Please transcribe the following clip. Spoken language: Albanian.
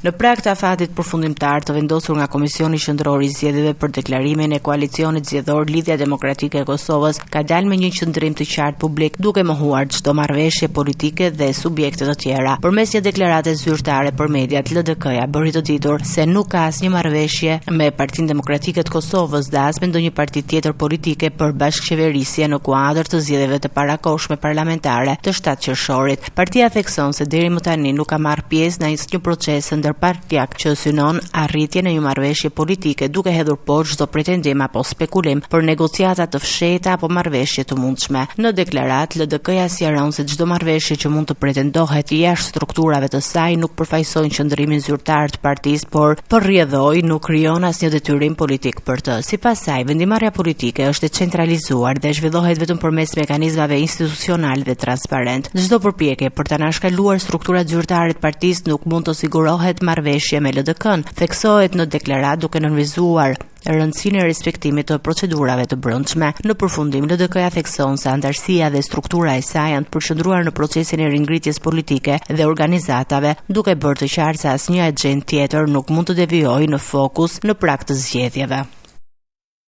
Në prag të afatit përfundimtar të vendosur nga Komisioni Qendror i Zgjedhjeve për deklarimin e koalicionit zgjedhor Lidhja Demokratike e Kosovës ka dalë me një qëndrim të qartë publik duke mohuar çdo marrëveshje politike dhe subjekte të tjera. Përmes një deklarate zyrtare për mediat, LDK-ja bëri të ditur se nuk ka asnjë marrëveshje me Partinë Demokratike të Kosovës dhe as me ndonjë parti tjetër politike për bashkëqeverisje në kuadër të zgjedhjeve të parakohshme parlamentare të 7 qershorit. Partia thekson se deri më tani nuk ka marrë pjesë në asnjë proces ndërpartiak që synon arritjen e një marrëveshje politike duke hedhur poshtë çdo pretendim apo spekulim për negociata të fshehta apo marrëveshje të mundshme. Në deklaratë, LDK-ja sqaron se çdo marrëveshje që mund të pretendohet jashtë strukturave të saj nuk përfaqëson qëndrimin zyrtar të partisë, por për rrjedhojë nuk krijon asnjë detyrim politik për të. Sipas saj, vendimmarrja politike është e centralizuar dhe zhvillohet vetëm përmes mekanizmave institucionalë dhe transparentë. Çdo përpjekje për të anashkaluar strukturat zyrtare të partisë nuk mund të sigurohet marrëveshje me LDK-në, theksohet në deklaratë duke nënvizuar rëndësinë e respektimit të procedurave të brendshme. Në përfundim, LDK-ja thekson se anëtarësia dhe struktura e saj janë të përqendruar në procesin e ringritjes politike dhe organizatave, duke bërë të qartë se asnjë agjendë tjetër nuk mund të devijojë në fokus në prag të zgjedhjeve.